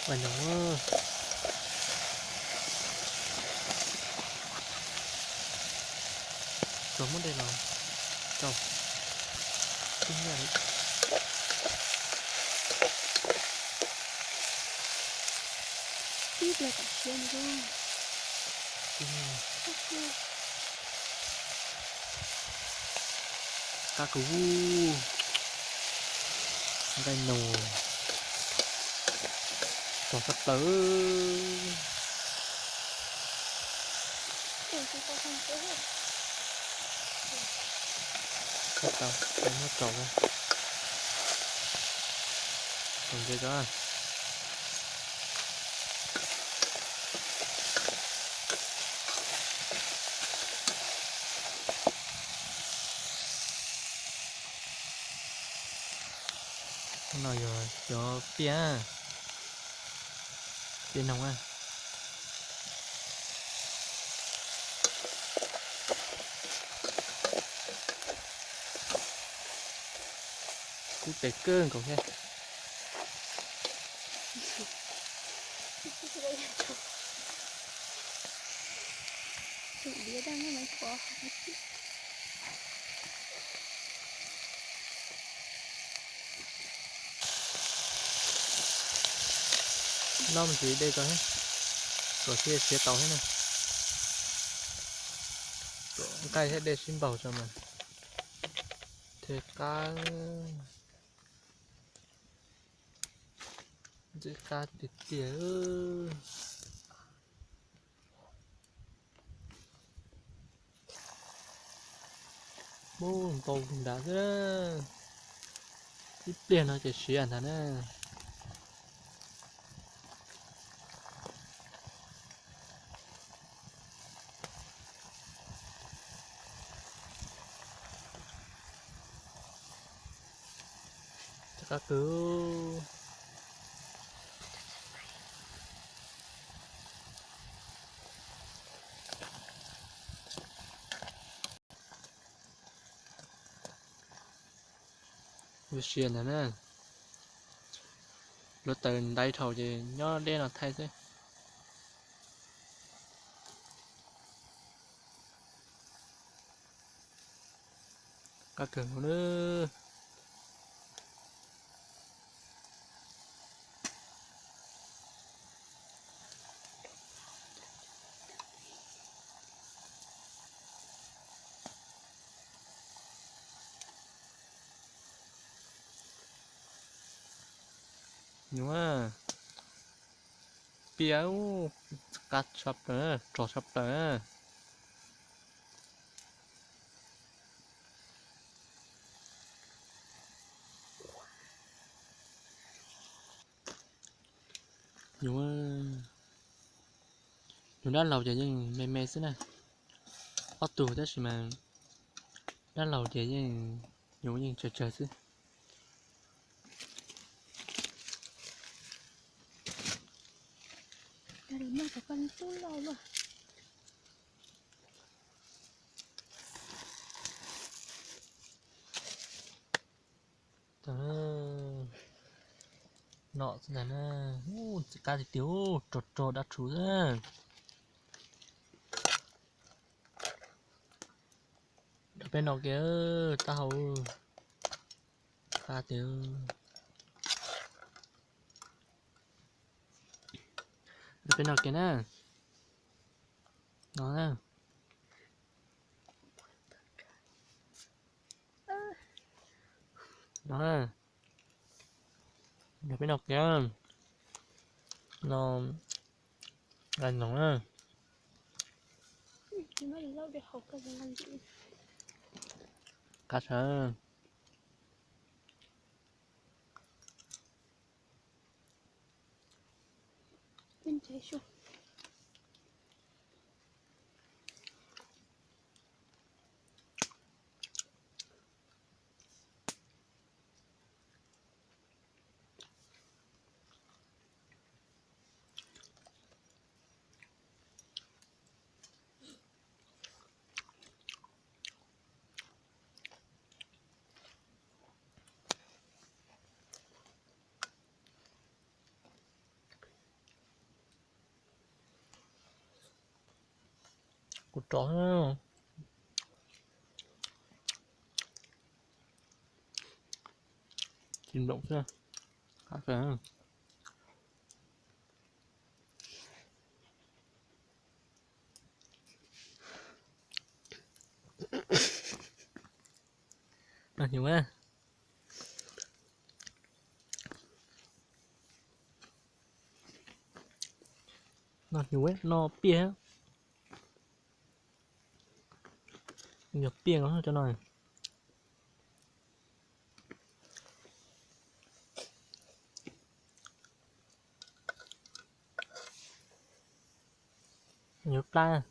Ua no, tsuas muab dej los rau. Ib pliag kom siav nws. Qab kawg, nqaij no txog tshaj plaws. Tau, muab rau, rau ntses tso. No yog cov piaj, piaj noog. Kub tes kawg nkaus thiab. Noj me ntsis dej tso thiab, kom thiaj siav tau thiab na. Tuam nqaij thiab dej sib npaug tso mas thiaj qab. Ntses qab tiag tiag. Ub, ntau nrad xwb. Ib pliag no ces siav ntag na. Qab kawg. Yuav siav ntag na. Hluav taws ntaiv dhau ces nyob deb no thaij xwb. Qab kawg nkaus na. Nyuaj, piaj, qab tshaj plaws, rog tshaj plaws. Nyuag, nyuag dab laug ces yeej me me xwb na. Ob tug tab sis mas dab laug ces yeej, nyuag yeej tsawg tsawg xwb. Nom xwb ntag na. Ub, txiv qab tiag tiag, rog rog dab rhuv xwb. Rau peb noj kiag, taub hau qab tiag. Rau peb noj kiag na. No na. No na. Rau peb noj kiag. No, nqaij no na. Qab sawv. Ua rov, tsis nploom xwb. Noj hnyuv, noj piaj, yog piaj cov no. Yuav plab.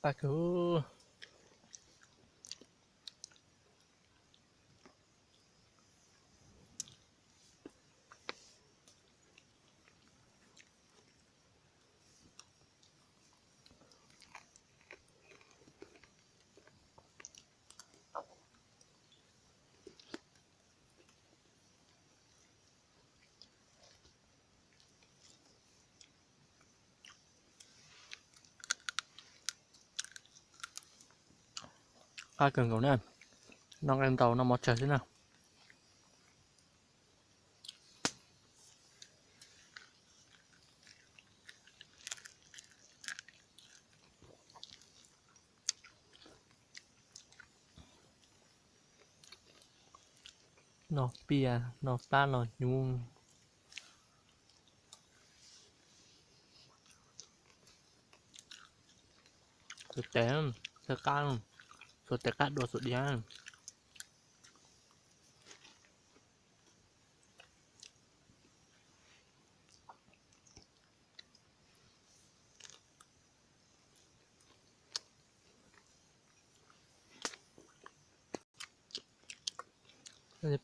Qab kawg. Qab kawg nkaus na. Noj nqaij ntaus noj mov tsawg xwb na. Noj piaj, noj plab, noj hnyuv. Xuas tes, xuas qab, xuas tes qab dua xuas diav.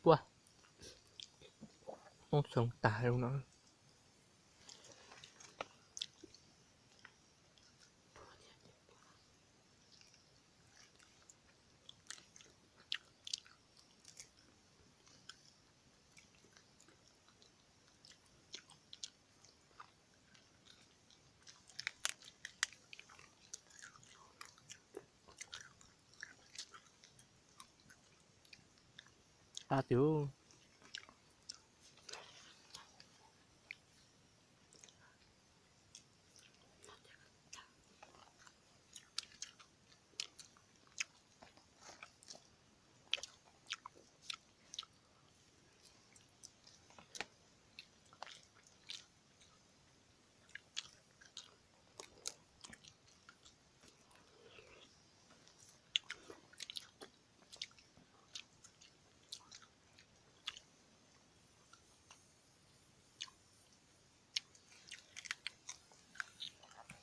Puab, poob xyoo tag li no. Qab tiag.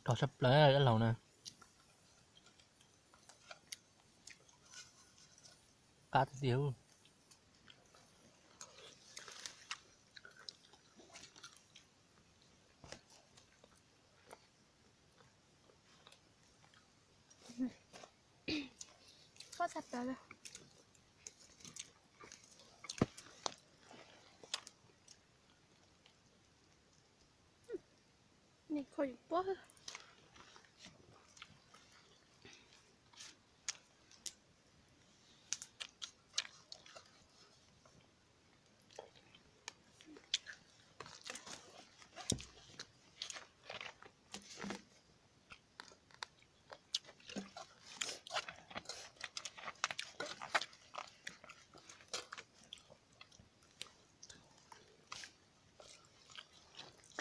Rog sab plaws dab laug na. Qab tiag tiag. Pob txha plaws lawm. Nws kho yus pob.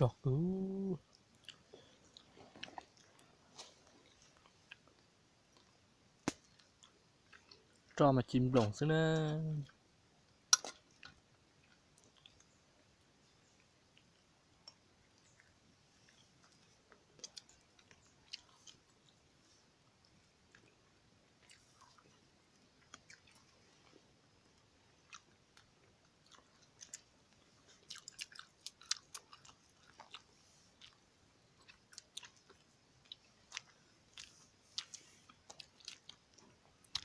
Rog kawg. Rog mas ci nploos xwb na.